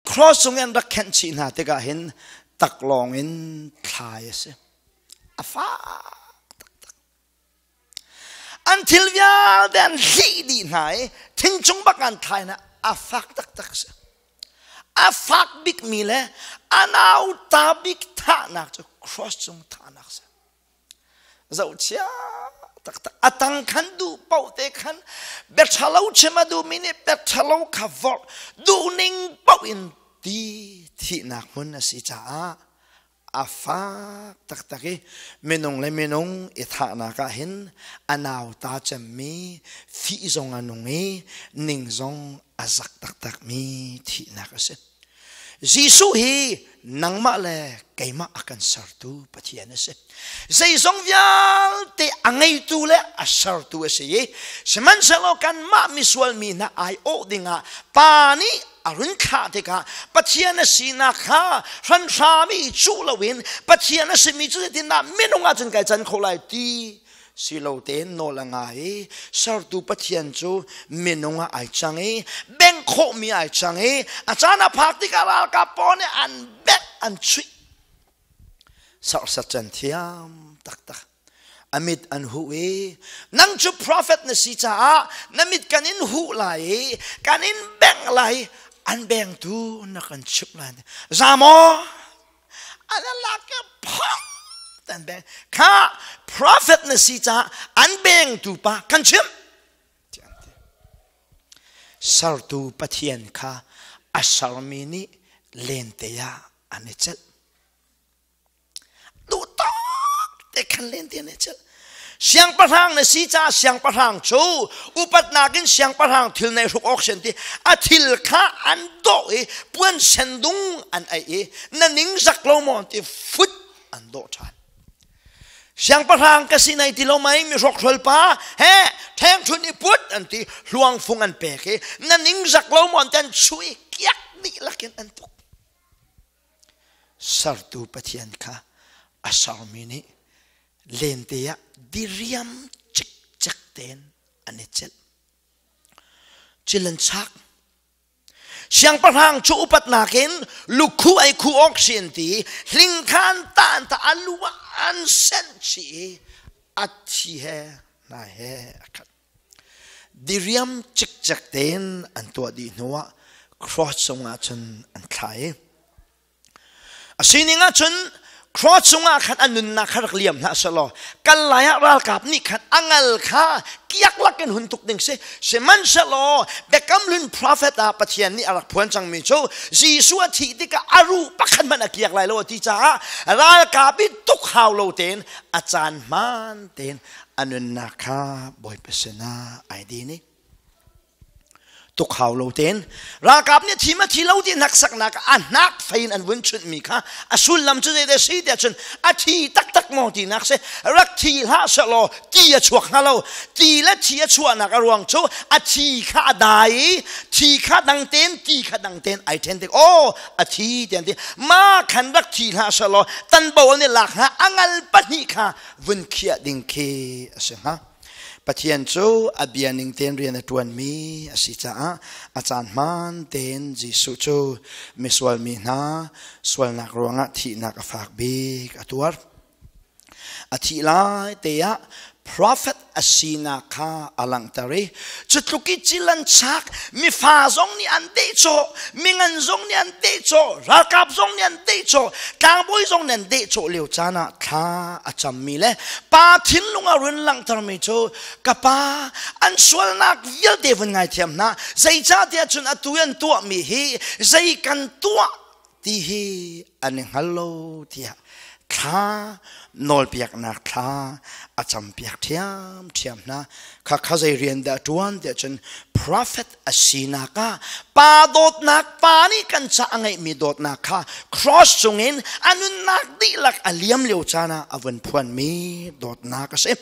Cross cung in rak khenh chih hna tikah hin taklawng in thlai a si. A fak taktak. An thil vialte an hlih dih hna i thingcung bak an thlai hna. A fak taktak si. A fak bikmi le a nauta bik thahnak cu cross cung thahnak si. Zohchia taktak. A tang khan duh paoh te khan bia ṭhalo chim a duhmi nih bia ṭhalo kha vorh duhning paoh in ti thihnak hmun a si caah a fak taktak i minung le minung i thahnak ah hin a nauta cemmi fih zong a nung i ning zong a zak taktakmi thihnak a si. Jesuh hi nangmah le keimah a kan sertu Pathian a si. Zeizong vialte a ngeitu le a sertu a si i sihmanhsehlaw kanmah misual mi hna aiawh dingah Pa nih a run thlah tikah Pathian a sinak kha hranhram i cuh loin Pathian a simi cu zeitindah minung ah cun kai can kho lai ti si lo tein nawl a ngai i sertu Pathian cu minung ah ai cang i bengh khawhmi ai cang i a caan a phak tikah ralkap pawl nih an bengh an chuih serhsat can thiam taktak a mit an huh i nang cu prophet na si caah na mit kan in huh lai i kan in bengh lai an bengtu na kan chimh lai za maw an lak i phong an beng kha prophet na si caah an bengtu pa kan chimh sertu Pathian kha a sermi nih lente ah an i celh duh tawk te khan lente an i celh Siangpahrang na si caah siangpahrang cu upatnak in siangpahrang thil nei hruk awk sian ti a thil kha an dawh i puan sendung an ei i na ning zak lo maw ti fut an dawh ṭhan. Siangpahrang ka si nai ti lo mei mi hrokhrawl pa he ṭheng ṭhun i put an ti hluang fung an pek i na ning zak lo maw an ti an chuh i kiak dih lakin an tuk. Sertu Pathian kha a sermi nih lente ah diriam cikcek tein an i celh. Cil an chak. Siangpahrang cu upatnak in lukhu ai khu awk si an ti, hling kha an tah an tah, a lu ah an senh chih i a thi he hna he a khat. Diriam cikcek tein an tuah dih hnuah cross cungah cun an thla i a sining ah cun cross cungah khan a nunnak kha rak liam hlah selaw kal lai ah ralkap nih khan a ngal kha kiak lakin hun tuk ding si. Sihmanhsehlaw Biakam Hlun prophet ah Pathian nih a rak phuan cangmi cu Jesuh a thih tikah a ruh pakhat hmanh a kiak lai lo a ti caah ralkap i tuk hau lo tein a caan hmaan tein a nunnak kha Bawipa sinah ai din i tuk hau lo tein ralkap nih thi ma thi lo ti hnaksaknak a hnak fei in an vun chunhmi kha a sullam cu zeidah si tiah cun a thi taktak maw tinak si. Rak thi hlah sehlaw ti a chuak hnga lo. Ti le thi a chuahnak a ruang cu a thi kha a dai i thi kha dang tein ti kha dang tein ai then tik aw a thi tian ti ma khan rak thi hlah sehlaw tanbo an i lak hnga a ngal pahnih kha vun khiah ding khi a si hnga. Pathian cu a bia ning tein rian a ṭuanmi a si caah a caan hmaan tein Jesuh cu misual mi hna sualnak ruangah thihnak a fak bik a tuar. A thih lai te ah prophet a sinak kha a langhter i cu tluk i cil an chak, mifa zong nih an dehcawh, mingan zong nih an dehcawh, ralkap zong nih an dehcawh, tlangbawi zong nih an dehcawh lio caan ah thla a cammi le pa thinlung a run langhtermi cu ka pa, an sualnak vialte vun ngaithiam hna, zeicahtiah cun atu i an tuahmi hi zei kan tuah ti hi an i hngal lo tiah thla nawlpiaknak thla a campiak ṭhiamṭhiam hna. Kha kha zei rian dah ṭuan tiah cun prophet a sinak ah pa dawtnak, pa nih kan ca a ngeihmi dawtnak kha cross cungin a nunnak dihlak a liam lio caan ah a vun phuanmi dawtnak a si.